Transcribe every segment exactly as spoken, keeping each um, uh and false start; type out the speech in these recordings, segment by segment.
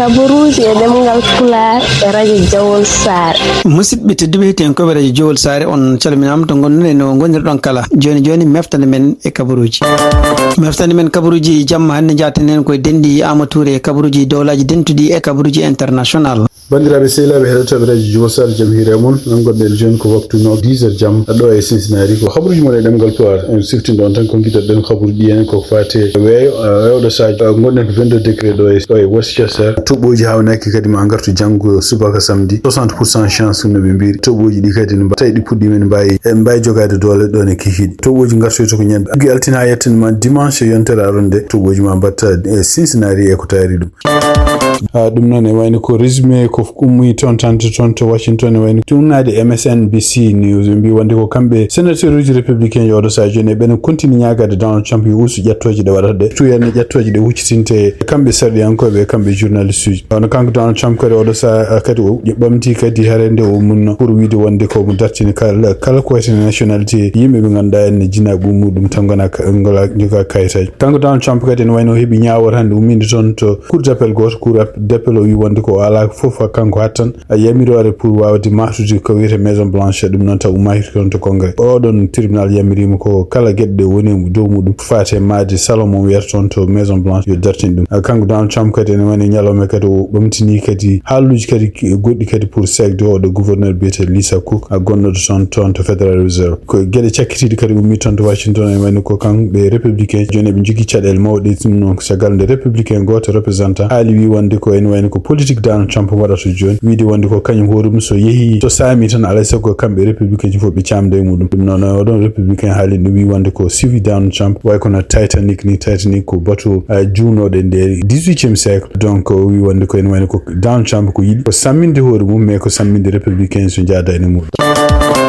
Kabaruuji e ɗemngal Pulaar e radio Jawol Saare. Musidɓe tedduɓe, heɗiyankooɓe radio Jawol Saare, on calminaama to ngonɗon e no ngonirɗon kala. Jooni jooni, meftande men e kabaruuji. Meftande men kabaruuji jamma hannde, njaaten heen koye denɗi Amadou Touré e kabaruuji dowlaaji dentuɗi e kabaruuji international. Banndiraaɓe sehilaaɓe heɗotooɓe radio Jawol Saare, jam hiire mon. Nan gonɗen jooni ko waktu no dix heures jam ɗo e Cincinnati. Ko habaruuji mon e ɗemngal Pulaar. En siftinɗo on tan ko ngiɗoɗen habaruuji ɗi en ko faate weeyo, eh, weeyo ɗo Sadio. Eh, gonɗen ko vingt-deux degré ɗo e, ɗo e Worcester. Toɓɓooji hawnaaki kadi ma ngartu janngo subaka samedi. Soixante pour cent chance no ɓe mbiri. Toɓɓooji ɗi kadi no mba-, tawi ɗi puɗɗiima ne mbaawi, eh, mbaawi jogaade doole ɗo ne kikiiɗe. Toɓɓooji ngartoyta ko ñande. Ɗigguy altine haa yettin ma dimanche yontere aronde. Toɓɓooji ma mbatta, eh, Cincinnati e ko taari ɗum. Ah, ɗum noon e wayno ko résumé ko ummi toon tante toon to Washington, e wayno tuunnaade M S N B C News, ɓe mbi wonde ko kamɓe sénateur uji républicain yo oɗo Sadio jooni, ɓen continue ñaagaade Donald Trump yo ustu ƴettooje ɗe waɗata ɗe, tuyane ƴettooje ɗe huccitinte e kamɓe sarɗiyankooɓe e kamɓe journaliste uji. Kono kanko Donald Trump kadi oɗo sa-, kadi o ɓamti kadi hare nde o munno pour wiide wonde ko mo dartini kala, kala ko waytene nationalité yimɓe ɓe ngannduɗaa en ne jinaa ɓum muɗum tan ngona ka-, ngola joga kayitaji. Kanko Donald Trump kadi ene wayno heɓi ñaawore hannde ummiinde toon to Cour d'appel gooto, cour ap-, d'appel o wi wonde ko o alaa fof kanko hattan, a, yamiroore pour waawde mahtude ko wiyetee Maison Blanche, ɗum noon taw ummaaki toon to Congrès. Oɗon tribunal yamiriima ko kala geɗe ɗe woni e dow muɗum faati e mahde salon mo wiyata toon to Maison Blanche yo dartin ɗum. A, kanko Donald Trump kadi ene woni ñalawma kadi o ɓamtini kadi haaluuji kadi ki-, goɗɗi kadi pour seekde oɗo gouverneur biyetee Lisa Cook, a, gonnoɗo toon, toon to Federal Reserve. Ko geɗe cakkitiiɗe kadi ummii toon to Washington, e wayno ko kamɓe républicain jooni eɓe njogii caɗeele mawɗe, ɗum noon ko caggal nde républicain gooto représentant haali wi wonde ko ene wayno ko politique Donald Trump waɗata jooni, wiide wonde ko kañum hoore mum so yehi to saami tan alay sago kamɓe républicain ji fof ɓe camda e muɗum. Ɗum noon oɗon républicain haali ɗum wi wonde ko siwi Donald Trump way kono Titanic ni, Titanic ko bateau, eh, juunooɗo e nder dix-huitième siècle, donc o wi wonde ko ene wayno ko Donald Trump ko yiɗi ko samminde hoore mum, mais ko samminde républicain so jaada ene muɗum.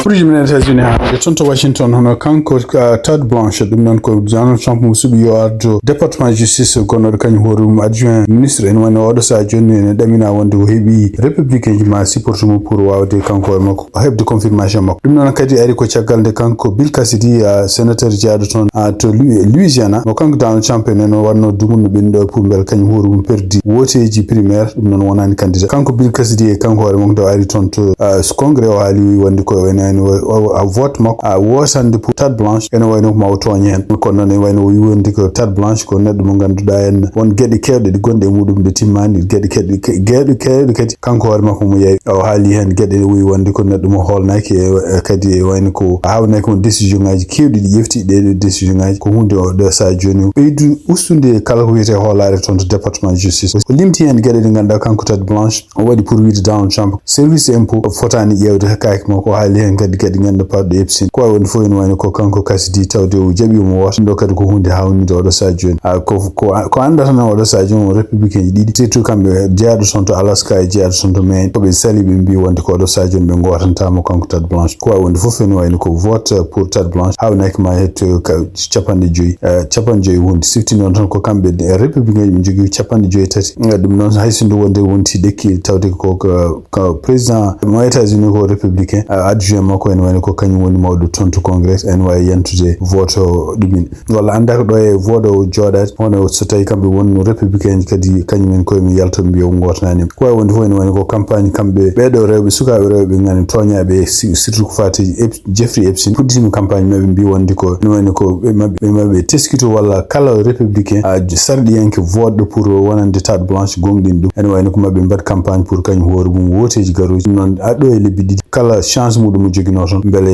Produit men États-Unis hannde toon to Washington, hono kanko, ah, Todd Blanche, ɗum noon ko Donald Trump mo suɓi yo ardo département justice gonnoɗo kañum hoore mum adjoint ministre, ene wayno oɗo saha jooni ene ɗamina wonde o heɓi républicain ji ma supporte mum pour wawde kanko hoore makko o heɓde confirmation makko. Ɗum noon kadi ari ko caggal nde kanko Bill Cassidy, ah, sénateur jeyaaɗo toon, ah, to Lu-, Louisiana, mo kanko Donald Trump en ene wanno dumunno ɓennuɗo pour mbele kañum hoore mum perdi woteeji primaire, ɗum noon wonaani candidat. Kanko Bill Cassidy e kanko hoore makko nde o ari toon to, ah, Congrès o haali wonde ko ene, ene wa-, wa-, wa-, vote makko, ah, wotande pour Todd Blanche ene wayno ko ma o tooñe heen. Kono noon ene wayno o wi wonde ko Todd Blanche ko neɗɗo mo ngannduɗaa en won geɗe keewɗe ɗe gonɗe e muɗum ɗe timmaani, geɗe keewɗe, ke-, geɗe keewɗe kadi kanko hoore makko mo yeewi. O haali heen geɗe o wi wonde ko neɗɗo mo hoolnaaki e, e kadi e wayno ko haawnaki mo décision ngaji keewɗi ɗi ƴefti. Ɗee ɗoo décision ngaji ko huunde o ɗo saha jooni ɓeydu ustude kala ko wiyetee hoolaare toon to département justice. O limti heen geɗe ɗe ngannduɗaa kanko Todd Blanche o waɗi pour wiide Donald Trump, service impôt fotaani ƴeewde kaake makko. O haali heen kadi geɗe ngannduɗaa parɗe Epstein. Ko wayi wonde fof ene wayno ko kanko Cassidy tawde o jaɓi mo wota. Ɗum ɗo kadi ko huunde haawnide oɗo saha jooni. Ah, ko, ko, ko anndata noon oɗo saha jooni o républicain ji ɗiɗi, surtout kamɓe jeyaaɗo toon to Alaska e jeyaaɗo toon to Maine, ko ɓe sali ɓe mbi wonde ko oɗo saha jooni ɓe ngootanta mo kanko Todd Blanche. Ko wayi wonde fof ene wayno ko vote pour Todd Blanche haawnaki ma hetto ka capanɗe joyi, eh, capanɗe joyi huunde. Sifti noon tan ko kamɓe, eh, républicain ɓe njogii capanɗe joyi e tati. Eh, ɗum noon hay so ndu wonde wonti ɗekki tawde ko, ko, ko président mo États-Unis ko républicain, eh, adjoint makko ene wayno ko kañum woni mawɗo toon to Congrès, ene waawi yantude vote o ɗumin. Walla anndaa ko ɗo e vote o jooɗaade, hono so tawi kamɓe wonno républicain ji kadi kañum en koye mum yalta mbiya ko ngootanaani. Ko wayi wonde fof ene wayno ko campagne kamɓe ɓee ɗoo rewɓe, sukaaɓe rewɓe ngani tooñaaɓe e si-, surtout ko faati Ep-, Jeffrey Epstein puɗɗitiima campagne maɓɓe, mbi wonde ko ene wayno ko ɓe maɓɓe, ɓe maɓɓe teskito walla kala républicain, a, sarɗiyanke vote ɗo pour wonande Todd Blanche gonɗin ɗum. Ene wayno ko maɓɓe mbaɗ campagne pour kañum hoore mum woteeji garooji. Ɗum noon, a, ɗo e lebbi ɗiɗi, kala chance muɗum o joginoo toon, mbele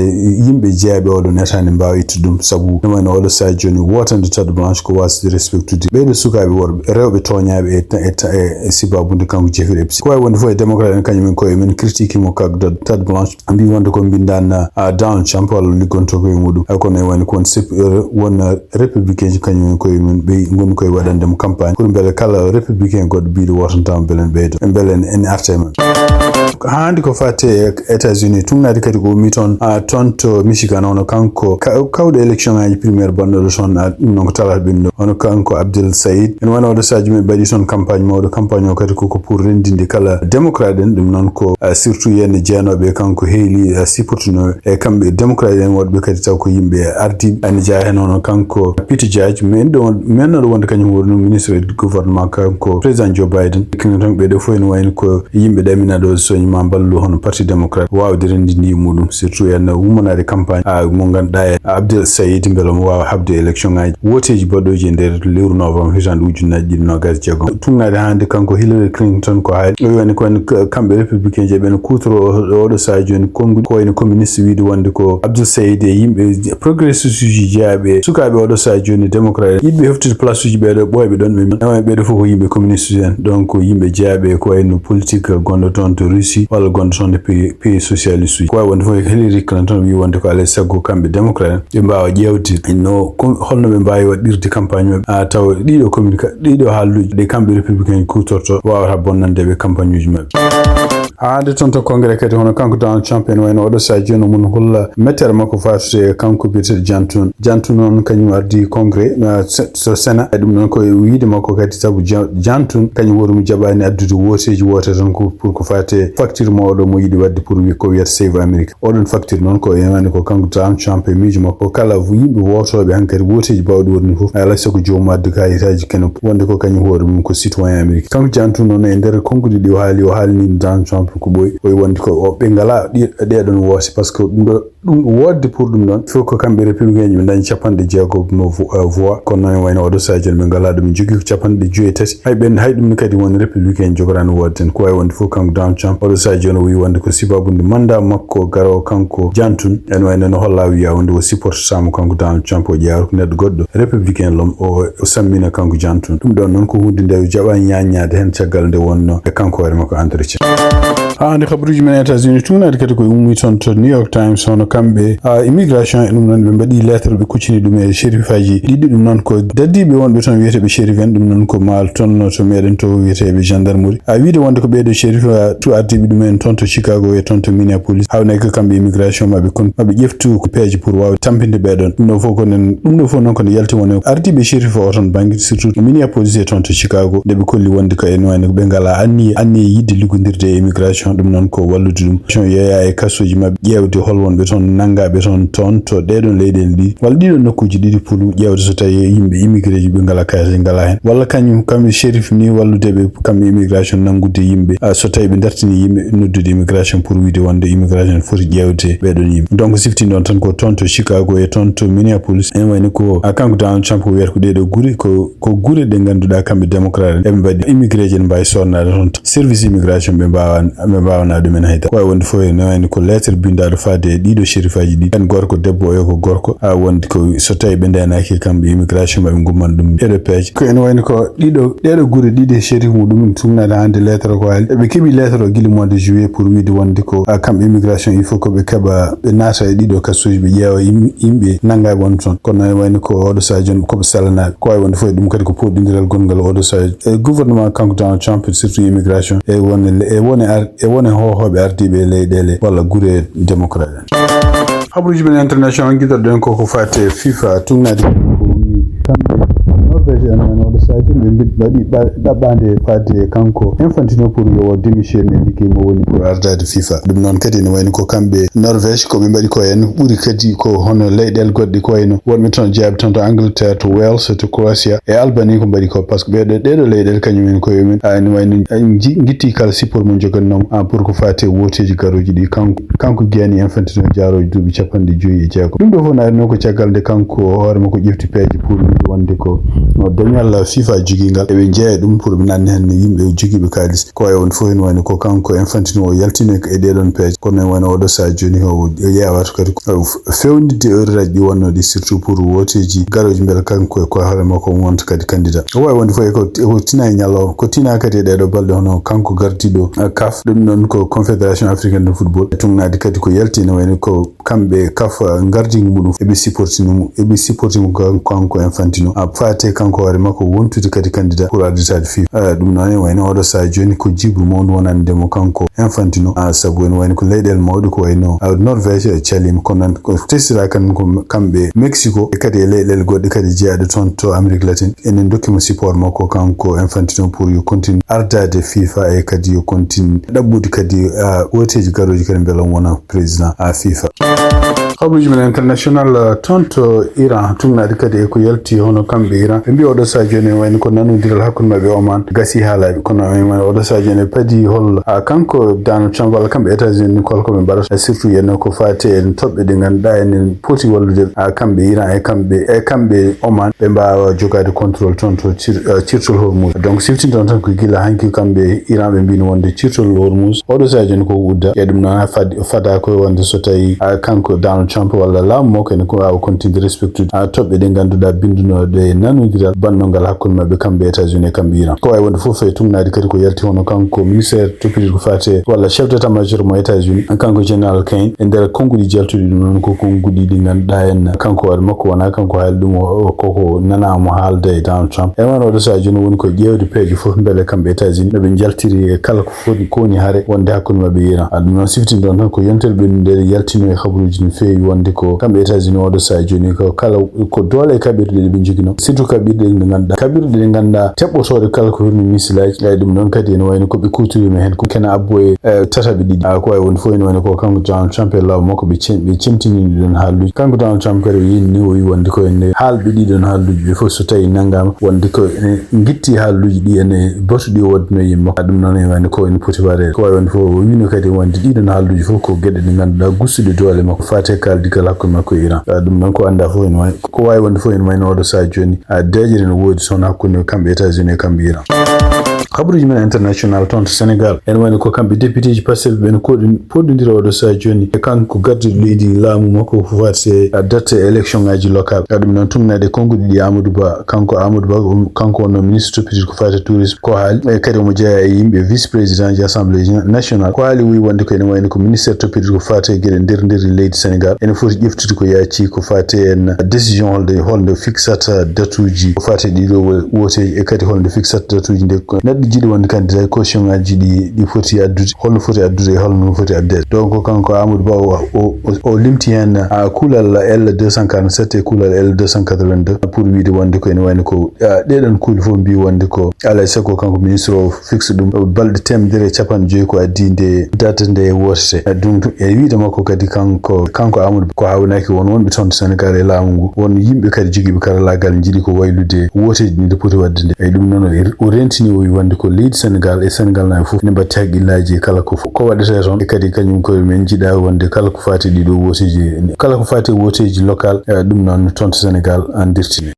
yimɓe jeyaɓe oɗon etaade mbaawa ittude ɗum. Sabu ene wayno oɗo saha jooni wotande Todd Blanche ko wasde respectude ɓee ɗoo sukaaɓe worɓe, rewɓe tooñaaɓe e, e, e, e sibaabude kanko Jeffrey Epstein. Ko wayi wonde fof e démocrate en kañum en koye men critique mo kanko Todd Blanche. Mbi wonde ko mbinndaan, a, Donald Trump walla liggonto ko e muɗum. Hay kono e wayno ko won sep-, eh, won, eh, républicain ji kañum en koye mum ɓe ngoni koye waɗande mo campagne pour mbele kala républicain goɗɗo biiɗo wotantama mbele en ɓeydo. Mbele en, en arta e maɓɓe. Haandi ko faati e États-Unis, tugnaade kadi ko ummi toon, a, toon to Michigan, hono kanko ka-, kawɗo élection ngaji primaire bannoɗo toon, a, ɗum noon ko talaata ɓennuɗo. Hono kanko Abdel Said, ene wano oɗo sadio men mbaɗi toon campagne mawɗo. Campagne o kadi koko pour renndinde kala démocrate en, ɗum noon ko, a, surtout yen jeenooɓe kanko heeli, a, supportino e kamɓe démocrate en woɗɓe kadi taw ko yimɓe ardiiɓe. Ene jeyaa heen hono kanko Pete Buttigieg, men ɗo, men ɗo wonde kañum woni ministre du gouvernement kanko président Joe Biden. Clinton ɓeɗo fof ene wayno ko yimɓe ɗamina ɗo soñi ma mballu hono parti démocrate wawde renndinde muɗum, surtout en ummanaade campagne, a, mo ngannduɗaa e Abdel Said, mbele omo waawa haɓde élection ngaji wooteeji baɗɗooji e nder lewru novembre hitande ujunnaji ɗiɗi nogas jeegom. Tugnaade hannde kanko Hillary Clinton ko haali, o wiyani ko en k-, kamɓe républicain je ɓen kuutoro o-, oɗo saha jooni konnguɗi ko wayno communiste wiide wonde ko Abdel Said e yimɓe progressiste uji jeyaaɓe e sukaaɓe oɗo saha jooni démocrate en yiɗɓe heftude place uji ɓeeɗo ɓooyɓe ɗon ɓe mbiya ɓeeɗo fof ko yimɓe communiste en, donc yimɓe jeyaaɓe ko wayno politique gonɗo toon to Russie walla gonɗo toon to pays, pays socialiste uji. Ko wawi wonde fof Hillary Clinton wi wonde ko alay sago kamɓe démocrate en ɓe mbawa ƴeewde no ko-, holno ɓe mbawi waɗirde campagne maɓɓe, a, tawa ɗiɗo communica-, ɗiɗo haalluji ɗe kamɓe républicain kutorto wawata bonnande ɓe campagne uji maɓɓe. Haade toon to congrès kadi hono kanko Donald Trump ene wayno oɗo saha jooni omon holla mettere makko fatude e kanko biyeteeɗo Jantun. Jantun on kañum ardi congrès, a, se-, so Sénat. E ɗum noon ko e wiide makko kadi sabu Ja-, Jantun kañum woni mo jaɓani addude wooteeji woote tan ko pour ko fate facture mawɗo mo yiɗi waɗde pour wi-, ko wiyata Save America. Oɗon facture noon ko ene wayno ko kanko Donald Trump e miijo makko kala yimɓe wootooɓe hankadi wooteeji bawɗi wonde fof alay sago joomum addu kayitaaji kene wonde ko kañum hoore mum ko citoyen américain. Kanko Jantun noon e nder konnguɗi ɗi o haali, o haalni Donald Trump ko ɓooyi, o wi wonde ko o, ɓe ngala ɗi, ɗeɗon woote par ce que ɗum ɗo, ɗum wodde pour ɗum ɗon fof ko kamɓe républicain ɓe dañi capanɗe jeego mo vo-, euh, voix, kono noon wayno oɗo saha jooni ɓe ngala ɗum jogii ko capanɗe joyi e tati. Hay ɓen, hay ɗum ne kadi woni républicain jogoraano wodde tan. Ko wawi wonde fof kanko Donald Trump oɗo saha jooni o wi wonde ko sibabude mandat makko garowo kanko Jantun, ene wayno no holla wiya wonde o supportata mo kanko Donald Trump, o ƴeewa ko neɗɗo goɗɗo républicain lom o, o sammina kanko Jantun. Ɗum ɗon noon ko hunde nde o jaɓani ñaññaade heen caggal nde wonno e kanko hoore makko entretien. Haa hannde kabaruuji men États-Unis tugnaade kadi ko ummi toon to New York Times hono kamɓe, a, immigration e ɗum noon ɓe mbaɗi lettre ɓe kuccini ɗum e shérifaaji ɗiɗi. Ɗum noon ko daddiiɓe wonɓe toon wiyeteeɓe shérif en, ɗum noon ko maal toon to meɗen to wiyeteeɓe gendarmerie. A wiide wonde ko ɓeeɗo shérif, a, tu ardiiɓe ɗum en toon to Chicago e toon to Minneapolis. Hawnay ko kamɓe immigration maɓe kon maɓe ƴeftu ko peeje pour wawde tampinde ɓeɗon. Ɗum ɗo fof ko nen, ɗum ɗo fof noon ko ne yalti woni ardiiɓe shérif o toon banggue surtout Minneapolis e toon to Chicago nde ɓe kolli wonde ko ene wayno ɓe ngala anniye, anniye yidde liggodirde e immigration. Ɗum noon ko wallude ɗum. Immigration yeeya e kasuji maɓɓe ƴeewde hol wonɓe toon nanngaɓe toon, toon to ɗeɗon leyɗele ɗiɗi walla ɗiɗon nokkuji ɗiɗi pour ƴeewde so tawi yimɓe immigré ji ɓe ngala kayitaji ngala heen. Walla kañum kamɓe shérif ni wallude ɓe kamɓe immigration nanngude yimɓe. A, so tawi ɓe dartini yimɓe noddude immigration pour wiide wonde immigration foti ƴeewde ɓeɗon yimɓe. Donc sifti ɗon tan ko toon to Chicago e toon to Minneapolis. Ene wayno ko, a, kanko Donald Trump ko wiyata ko ɗeɗo gure ko, ko gure ɗe ngannduɗaa kamɓe démocrate en eɓe mbaɗi immigré ji ene mbawi sodnade toon to service immigration ɓe mbawa, ɓe mbawana ɗumen haydara. Ko wawi wonde fof ene wayno ko lettre bindaɗo faade e ɗiɗo shérifaji ɗi. En gorko debbo o e ko gorko, a, wonde ko so tawi ɓe ndenaki kamɓe immigration maɓe gumman ɗum ɗeɗo peeje. Ko ene wayno ko ɗiɗo, ɗeɗo gure ɗiɗi e shérif muɗum tugnaade hannde lettre ko haali. Eɓe keɓi lettre o gila mois de juillet pour wiide wonde ko, a, kamɓe immigration il faut ko ɓe keɓa, ɓe naata e ɗiɗo kasuji ɓe ƴeewa yim-, yimɓe nanngaɓe on toon. Kono ene wayno ko oɗo saha jooni koɓe salanaɓe. Ko wawi wonde fof e ɗum kadi ko poɗɗindiral gonngal oɗo saha e gouvernement kanko Donald Trump surtout immigration e wone, e wone ar-, e wone hohoɓe ardiɓe e leyɗele walla gure démocrate en. Habaruji men international giɗoɗen koko fate FIFA tugnaade ko woni kamɓe Norvège en en oɗo saha jooni ɓe mbi-, mbaɗi ɓa-, ɗaɓɓande fadde e kanko Infantino pour yo o démissionne e liggey mo woni pour ardade FIFA. Ɗum noon kadi ene wayno ko kamɓe Norvège ko ɓe mbaɗi ko en ɓuri kadi ko hono leyɗele goɗɗe ko wayno wonɓe toon jeyaaɓe toon to Angleterre, to Wales, to Croatia e Albanie ko mbaɗi ko par ce que ɓeɗo, ɗeɗo leyɗele kañum en koye men a ene wayno ji-, gitti kala support mo jogannoma, a, pour ko fate wooteji garoji ɗi kanko, kanko Gianni Infantino jaaroji duuɓi capanɗe joyi e jeegom. Ɗum ɗo fof naatno ko caggal nde kanko hoore makko ƴefti peeje pour wiide wonde ko, no, dañal FIFA jogingal eɓe jeeya ɗum pour ɓe nanni heen yimɓe jogiiɓe kaalis. Ko wawi wonde fof ene wayno ko kanko Infantino o yaltino e ɗeɗon peeje. Kono ene wayno oɗo saha jooni o yewata kadi ko, o f-, fewnitde heure aji ɗi wonno ɗi surtout pour wooteji garoji mbele kanko e ko hoore makko wonta kadi candidat. O wawi wonde fof e ko, e ko tina e ñalawma, ko tina kadi e ɗeɗo balɗe hono kanko gardiɗo, eh, CAF, ɗum noon ko Confédération Africaine de Football. Tugnaade kadi ko yalti ene wayno ko kamɓe CAF, eh, ngardingu muɗum eɓe supportini mo, eɓe supporti mo kan-, kanko Infantino. A, fate kanko hoore makko won tude kadi candidat pour arditaade FIFA. Ah, ɗum noon ene wayno oɗo sahaa jooni ko jiiɓru mawndu wonande mo kanko Infantino. Ah, sabu ene wayno ko leyɗeele mawɗe ko wayno, ah, Norvège, eh, caliima. Kono noon ko teskitiraa kan ko kamɓe Mexico e kadi e leyɗeele goɗɗe kadi jeyaaɗe toon to Amérique latine. Ene ndokki mo support makko kanko Infantino pour yo continue ardaade FIFA e kadi yo continue ɗaɓɓude kadi, ah, wooteeji garooji kadi mbela o wona président, ah, FIFA. Habaruuji men international, ah, toon to Iran, tugnaade kadi e ko yalti hono kamɓe Iran. Ɓe mbiya oɗo sahaa jooni ene wayno ko nanondiral hakkunde maɓɓe e Oman gasi haalaaɓe. Kono ene wayno oɗo sahaa jooni ɓe paadi hol, ah, kanko Donald Trump walla kamɓe États-Unis ko holko ɓe mbaɗata, surtout ene ko faati e toɓɓe ɗe ngannduɗaa enen poti wallude, ah, kamɓe Iran e kamɓe, e kamɓe Oman ɓe mbaawa jogaade contrôle toon to cir-, ah, cirtol Hormuz. Donc siftinto on tan ko gila hanki kamɓe Iran ɓe mbino wonde cirtol Hormuz oɗo sahaa jooni ko udda. E ɗum noon fad-, fada ko wonde so tawi, ah, kanko Donald Trump walla laamu makko ene ko waawa continude respectude, ah, toɓɓe ɗe ngannduɗaa bindunooɗe e nanondiral bannongal hakkunde maɓɓe kamɓe États-Unis e kamɓe Iran. Ko waawi wonde fof e tugnaade kadi ko yalti hono kanko ministère toppitiri ko faati walla chef d'état-major mo États-Unis, kanko Général Cain, e nder konnguɗi jaltuɗi ɗum noon ko konnguɗi ɗi ngannduɗaa en kanko hoore makko wonaa kanko haali ɗum o, o, koko nanaa mo haalda e Donald Trump. E wano oɗo sahaa jooni woni ko ƴeewde peeje fof mbele kamɓe États-Unis no ɓe njaltiri e kala ko foti ko woni hare wonde hakkunde maɓɓe e Iran. Ah, ɗum noon siftinde on tan ko yontere ɓennude nde yaltino e habaruuji no feewi wonde ko kamɓe États-Unis oɗo sahaa jooni ko kala ko doole e kaɓirɗe ɗe ɓe njogino, surtout kaɓirɗe ɗe ngannduɗaa, kaɓirɗe ɗe ngannduɗaa teɓɓotooɗe kala ko woni misilaaji. Eyi, ɗum noon kadi ene wayno ko ɓe kuutorima heen ko kena abbo e, eh, tataɓe ɗiɗi. Ah, ko wayi wonde fof ene wayno ko kanko Donald Trump e laamu makko ɓe cem-, ɓe cemtinini ɗon haalluuji. Kanko Donald Trump kadi o yini ni o wi wonde ko ene haalɓe ɗiɗon haalluuji ɓe fof so tawi nanngaama wonde ko ene ngitti haalluuji ɗi ene batu ɗi o waddino yimɓe makko. Ɗum noon ene wayno ko ene poti waɗeede. Ko wayi wonde fof o wino kadi wonde ɗiɗon haalluuji fof ko geɗe ɗe ngannduɗaa gustuɗe doole makko faati e kaaldigal hakkunde makko e Iran. Ah, ɗum noon ko anndaa fof ene wayi, ko waawi wonde fof ene wayno oɗo sahaa jooni, ah, deeƴere no woodi toon hakkunde kamɓe États-Unis e kamɓe Iran. Habaruuji men international toon to Sénégal. Ene wayno ko kamɓe député ji Pastef ɓe no koɗi-, poɗɗondira oɗo sahaa jooni e kanko gardiɗo leydi laamu makko ko faati e, ah, date élection ngaji local. Ah, ɗum noon tugnaade konnguɗi ɗi Amadou Ba, kanko Amadou Ba, um, kanko wonno ministre toppitiri ko faati e tourisme. Ko haali, e kadi omo jeyaa e yimɓe vice président ji assemblée nationale. Ko haali o wi wonde ko ene wayno ko ministère toppitiri ko faati e geɗe nder nder leydi Sénégal ene foti ƴeftude ko yaaci ko faati en décision holde, holde fixata datuuji ko faati e ɗiɗo wo-, wooteeji e kadi holde fixata datuuji nde ko neɗɗo jiɗi wonde candidat caution ngaji ɗi, ɗi foti addude, holno foti addude e holno foti addeede. Donc kanko Amadou Ba o, o, o, o limti heen, ah, kuulal L deux cent quarante-sept e kuulal L deux cent quatre-vingt-deux pour wiide wonde ko ene wayno ko, ah, ɗeɗon kuuli fof mbi wonde ko alaa e sago kanko ministre o fixe ɗum balɗe teemedere e capanɗe joyi ko addi nde date nde wootete. Ɗum e wiide makko kadi kanko, kanko Amadou Ba ko hawnaaki won wonɓe toon to Sénégal e laamu ngu, won yimɓe kadi jogiiɓe karallaagal njiɗi ko waylude wooteeji ɗi nde poti waɗde nde. Eyi, ɗum noon o, o rentini o wi wonde ko leydi Sénégal e Sénégal naaɓe fof ne mbaɗti haqqillaaji e kala ko fof ko waɗetee toon. E kadi kañum koye men njiɗa wonde kala ko faati ɗiɗo wooteeji, kala ko faati wooteeji local, eh, ɗum noon toon to Sénégal an dirtini.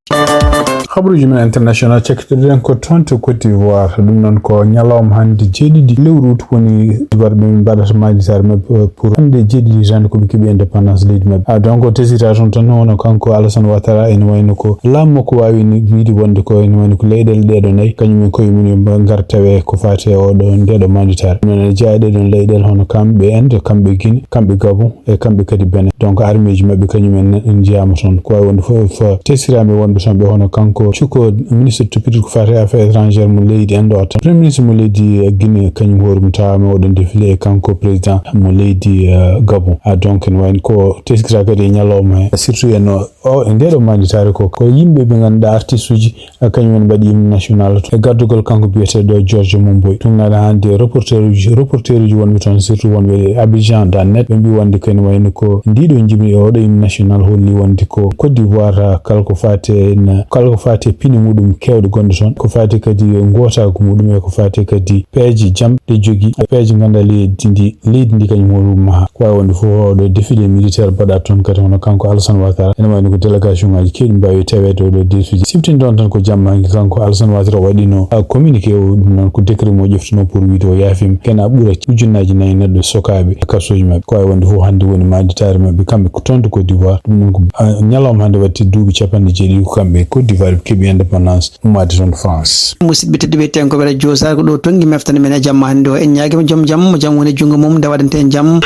Habaruuji men international, cakkitoɗen ko toon to Côte d'Ivoire. Ɗum noon ko ñalawma hannde jeeɗiɗi lewru août woni Côte d'Ivoire ɓe mbaɗata manditaare maɓɓe pour hannde jeeɗiɗi tan ko ɓe keɓi indépendance leydi maɓɓe. Ah, donc o tesita toon tan hono kanko Alassane Ouattara ene wayno ko laamu makko waawi ni wiide wonde ko ene wayno ko leyɗeele ɗeɗo nayi kañum en koye mum yo mba-, ngar tawe ko faati e oɗo ndeɗo manditaare. Ɗum noon ene jeyaa ɗeɗon leyɗeele hono kamɓe Inde, kamɓe Guinée, kamɓe Gabon, e kamɓe kadi Benin. Donc armée ji maɓɓe kañum en njiyaama toon. Ko waawi wonde fof, fof testiraaɓe wonɓe toon ɓe hono kanko cukko ministre toppitiri ko faati e affaires étrangères mo leydi Inde o tan. Premier ministre mo leydi Guinée kañum hoore mum tawaama oɗon défilé e kanko président mo leydi, eh, Gabon. Ah, donc ene wayno ko teskita kadi e ñalawma he, surtout en o, o, e ndeɗo manditaare ko, ko yimɓe ɓe ngannduɗaa artiste uji, eh, kañum en mbaɗi hymne national to. E gardugol kanko biyeteeɗo George Momboy. Tugnaade hannde reporter uji, reporter uji wonɓe toon, surtout wonɓe e Abidjan dot net, ɓe mbi wonde ko ene wayno ko ndiɗo jimri e oɗo hymne national holli wonde ko Côte d'Ivoire, eh, kala ko faati e na, kala ko faati e pine muɗum kewɗe gonɗe toon, ko faati kadi e ngootaagu muɗum e ko faati kadi peeje jam ɗe jogii, peeje ngannduɗaa leydi ndi, leydi ndi kañum hoore mum maha. Ko waawi wonde fof oɗo défilé militaire mbaɗa toon kadi hono kanko Alassane Ouattara. Ene wayno ko délégation ngaji keewɗi mbaawi taweede oɗo défilé. Siftinde on tan ko jamma hanki kanko Alassane Ouattara o waɗino, ah, communiqué o, ɗum noon ko décret mo ƴeftuno pour wiide o yaafima kena ɓura ujunnaaji nayi neɗɗo sokaaɓe e kasooji maɓɓe. Ko waawi wonde fof hannde woni manditaare maɓɓe kamɓe ko toon to Côte d'Ivoire. Ɗum noon ko, ah, ñalawma hannde waɗti duuɓi capanɗe jeeɗiɗi ko kamɓe Côte d'Ivoire ɓe keɓi indépendance. Ummaade toon France. Musidɓe tedduɓe, tenkooɓe radio Sar, ko ɗo tonngi meftere men e jamma hannde o. En ñaagiima joom jam, mo jam woni e junngo mum, nde waɗante en jam.